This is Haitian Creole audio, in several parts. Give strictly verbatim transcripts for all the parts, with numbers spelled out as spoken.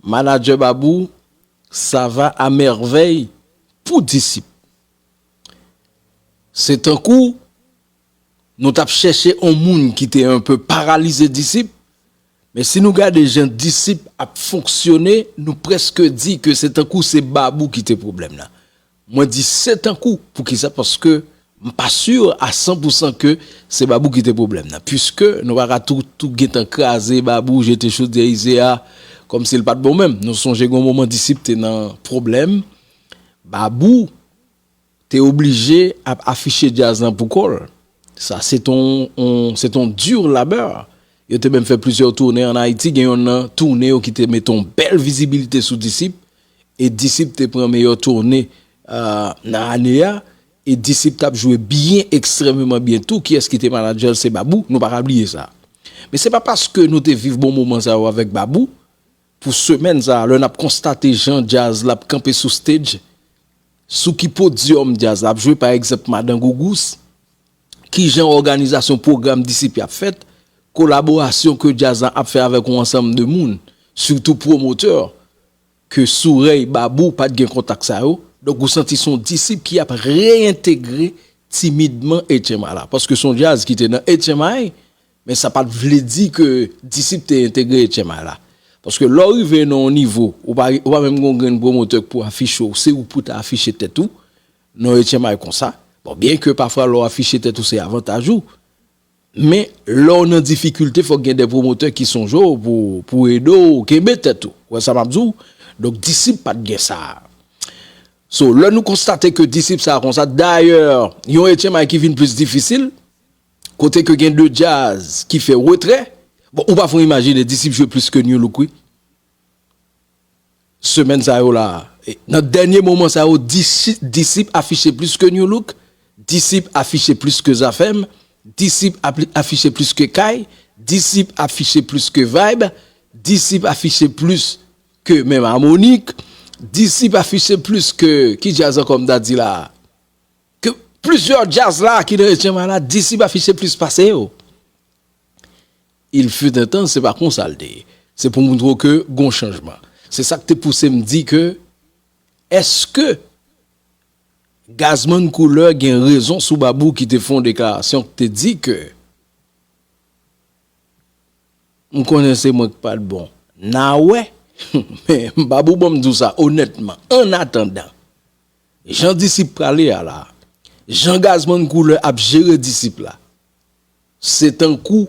Manadjè Babou, sa va a mèvèy pou Disip. Se tankou nou t ap chèche yon moun ki te enpe paralize Disip, men si nou gade jan Disip ap fonksyone, nou prèske di ke se tankou se Babou ki te pwoblèm nan. Mwen di se tankou, poukisa? Paske m pa si a san pou san ke se Babou ki te pwoblèm nan. Piske nou pa ka tou, tou gentan kraze Babou, jete chodyè ize a, kòmsi l pa t bon menm. Nou sonje gen yon moman Disip te nan pwoblèm, Babou te oblije ap afiche djaz lan pou kò l. Sa se t on, on, se t on dur labeur. Yo te menm fè plizyè toune ann Ayiti, gen yonn nan toune yo ki te mete yon bèl vizibilite sou Disip, e Disip te pran meyè toune, euh, nan ane a, e Disip t ap jwe byen, ekstrèmeman byen tou. Kiyès ki te manadjè l? Se Babou, nou pa ka bliye sa. Men se pa paske nou te viv bon moman sa yo avèk Babou, pou semèn sa a, lè n ap konstate jan djaz la ap kanpe sou stage, sou ki podyòm djaz la ap jwe, pa egzanp, Madan Gougous, ki jan òganizasyon pwogram Disip y ap fèt, kolaborasyon ke djaz la ap fè avèk yon ansanm de moun, sitou pwomotè, ke sou rèy Babou pa t gen kontak sa yo. Donk, ou santi se yon Disip ki ap reyentegre timidman H M I la. Paske se yon djaz ki te nan H M I, men sa pa t vle di ke Disip te entegre H M I la. Paske lè w rive nan yon nivo, ou pa, ou pa menm gen yon grenn pwomotè k pou afiche w, se ou k pou ta afiche tèt ou nan H M I konsa. Bon, byen ke pafwa lè w afiche tèt ou se avantaj ou, men lè w nan difikilte, fòk gen de pwomotè ki sonje w pou, pou ede w kenbe tèt ou. Ou wè sa m ap di w? Donk, Disip pa t gen sa a. So, lè nou konstate ke Disip sa a konsa, dayè, yon H M I ki vin plis difisil, kote ke gen de djaz ki fè retrè, bon, ou pa fè w imajine, Disip jwe plis ke Nu Look, wi. Semèn sa yo la, e, nan dènye moman sa yo, Disi-, Disip afiche plis ke Nu Look, Disip afiche plis ke Zafèm, Disip apli-, afiche plis ke Kay, Disip afiche plis ke Vibe, Disip afiche plis ke menm Amonik, Disip afiche plis ke, ki djaz ankò m ta di la a? Ke plizyè djaz la ki nan H M I la, Disip afiche plis pase yo. Il fut un temps, se pa konsa l te ye. Se pou montre w ke gon chanjman. Se sa k te pouse m di ke, èske Gazman Koulè gen rezon sou Babou ki te fè yon deklarasyon ki te di ke m konnen se mwen k pa t bon. N a wè. Men Babou, ban m di w sa onètman, annatandan, jan Disip prale a la, jan Gazman Koulè ap jere Disip la, se tankou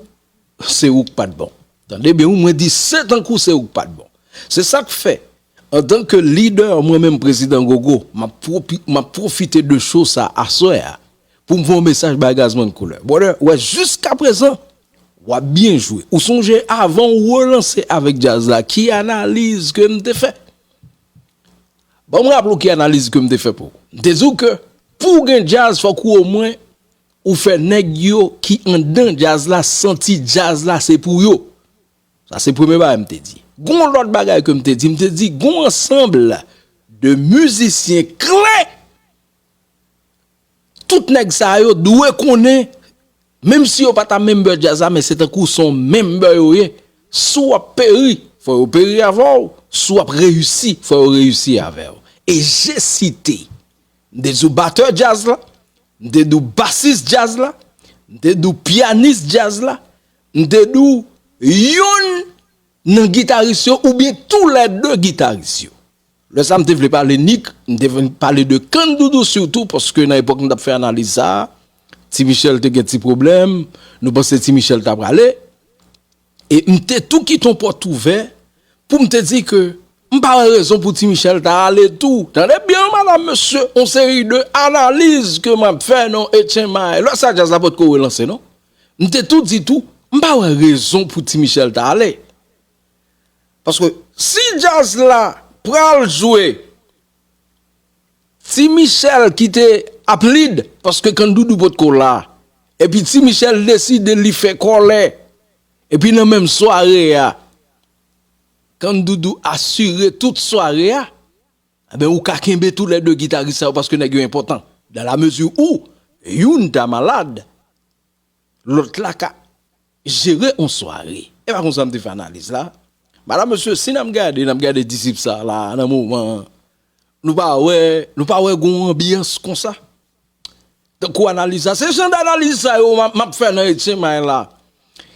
se ou k pa t bon. Tande byen, wi, mwen di se tankou se ou k pa t bon. Se sa k fè, antanke lidè, mwen menm, Prezidan Gogo, m ap pwopi-, m ap pwofite de cho sa aswè a pou m voye yon mesaj bay Gazman Koulè. Brother, wè, jiskaprezan, w ap byen jwe. Ou sonje, avan w relanse avèk djaz la, ki analiz ke m te fè? Ban m raple w ki analiz ke m te fè pou ou. M te di w ke pou w gen djaz, fòk ou omwen ou fè nèg yo ki anndan djaz la santi djaz la se pou yo. Sa se premye bagay m te di. Gon lòt bagay ke m te di, m te di gon ansanm de mizisyen kle. Tout nèg sa yo dwe konnen, menm si yo pa ta member djaz la, men se tankou se yon member yo ye. Si w ap peri, fò yo peri avè w. Si w ap reyisi, fò yo reyisi avè w. E je site, m te di w batè djaz la, m te di w basis djaz la, m te di w pyanis djaz la, m te di w yonn nan gitaris yo oubyen toulède gitaris yo. Lè sa a, m te vle pale Nick, m te vle pale de Kandoudou sitou, paske nan epòk m t ap fè analiz sa a, Ti Michel te gen ti pwoblèm, nou panse Ti Michel ta prale. E m te tou kite yon pòt ouvè pou m te di ke m pa wè rezon pou Ti Michel ta ale tou. Tande byen, madam, mesye, yon seri de analiz ke m ap fè nan H M I. Lè sa a, djaz la potko relanse, non. M te tou di tou, m pa wè rezon pou Ti Michel ta ale. Paske si djaz la pral jwe, Ti Michel ki te ap lead, paske Kandoudou potko la, epi Ti Michel deside li fè kòlè, epi nan menm sware a, Kandoudou asire tout sware a, enben, ou ka kenbe toulède gitaris sa yo, paske nèg yo enpòtan. Dans la mesure où youn ta malad, lòt la ka jere yon sware. E pa konsa m te fè analiz la. Madanm, mesye, si n ap gade, n ap gade disip sa la nan moman an, nou pa wè, nou pa wè gon anbyans konsa? Tankou analiz sa, se jan d analiz sa yo m ap, m ap fè nan Etchenmay la.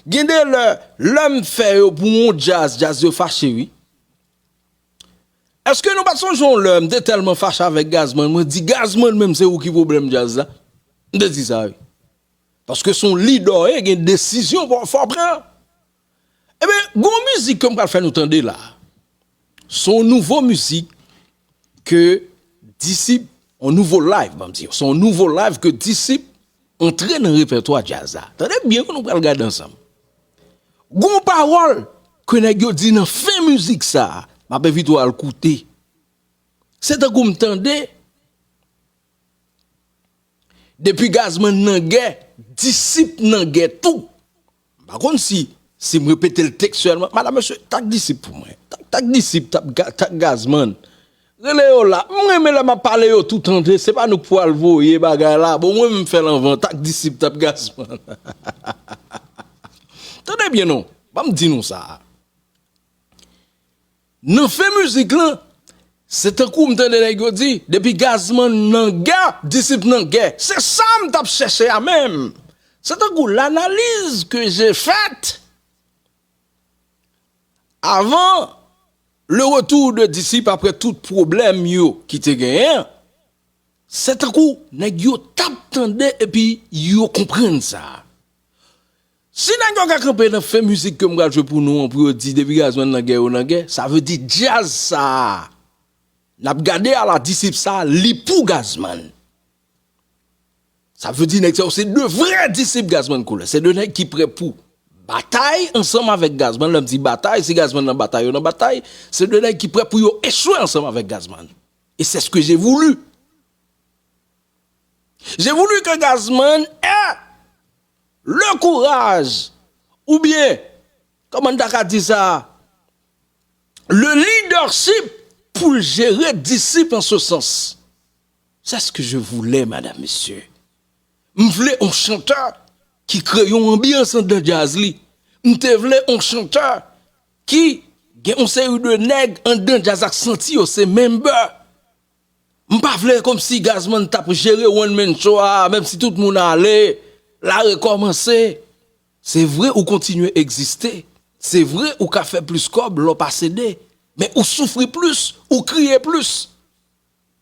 Gen de lè, lè m fè yo pou yon djaz, djaz yo fache, wi. Èske nou pa t sonje yon lè m te tèlman fache avèk Gazman, mwen di, "Gazman, menm se ou ki pwoblèm djaz la"? M te di sa, wi. Paske se yon lidè w ye, gen desizyon fò, fò pran. Ebyen, gon mizik ke m pral fè nou tande la. Se yon nouvo mizik ke Disip, yon nouvo live, ban m di, se yon nouvo live ke Disip antre nan repètwa djaz la. Tande byen, nou pral gade ansanm. Gon pawòl ke nèg yo di nan fen mizik sa, m ap envite w al koute. Se tankou m tande, depi Gazman nan gè, Disip nan gè tou. M pa konn si, si m repete l tekstyèlman. Madanm, mesye, tak Disip pou mwen. Tak, tak Disip, tak, Ga- tak Gazman. Rele yo la. M renmen lè m ap pale yo tou tande. Se pa nou k pral voye bagay la. Bon, mwen menm m fè l anvan. Tak Disip, tak Gazman. Tande byen non. Ban m di nou sa. Nan fen mizik lan, se tankou m tande nèg yo di, depi Gazman nan gè, Disip nan gè. Se sa m t ap chèche a menm. Se tankou l'analyse que j'ai faite avant le retour de Disip apre tout pwoblèm yo ki te genyen. Se tankou nèg yo t ap tande epi yo konprann sa. Si nèg yo ka kanpe nan fen mizik ke m pral jwe pou nou an, pou yo di depi Gazman nan gè, yo nan gè, sa vle di djaz sa a, n ap gade a la Disip sa a, li pou Gazman. Sa vle di nèg sa yo se de vrè Disip Gazman Couleur. Se de nèg ki prè pou batay ansanm avèk Gazman. Lè m di batay, si Gazman nan batay, yo nan batay. Se de nèg ki prè pou yo echwe ansanm avèk Gazman. Et c'est ce que j'ai voulu. J'ai voulu que Gazman ait le courage, oubyen, kòman n ta ka di sa, le leadership pou l jere Disip an se sans. C'est ce que je voulais, madame, monsieur. M vle yon chantè ki kreye yon anbyans anndan djaz li. M te vle yon chantè ki gen yon seri de nèg anndan djaz ak santi yo se member. M pa vle kòmsi Gazman t ap jere one man show a, menm si tout moun ale, l a rekòmanse. Se vre ou kontinye egziste. Se vre ou ka fè plis kòb lè w pa sede. Men ou soufri plis, ou kriye plis.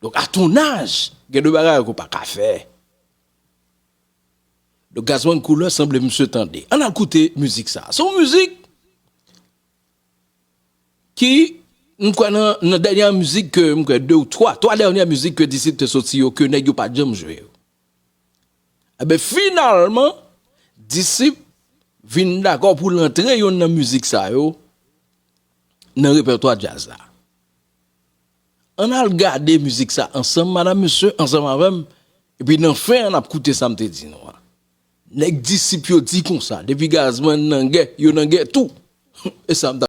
Donk, à ton âge, gen de bagay ke w pa ka fè. Donk, Gazman Couleur sanble misye tande. Ann al koute mizik sa. Se yon mizik ki, m kwè nan, nan dènyè mizik ke, m kwè de ou twa, twa dènyè mizik ke Disip te soti yo, ke nèg yo pa t janm jwe yo. Enben, finalman, Disip vin dakò pou l antre yonn nan mizik sa yo nan repètwa djaz la. Ann al gade mizik sa ansanm, madanm, mesye, ansanm avè m, epi nan fen an, n ap koute sa m te di nou an. Nèg Disip yo di konsa, depi Gazman nan gè, yo nan gè tou. E sa m t ap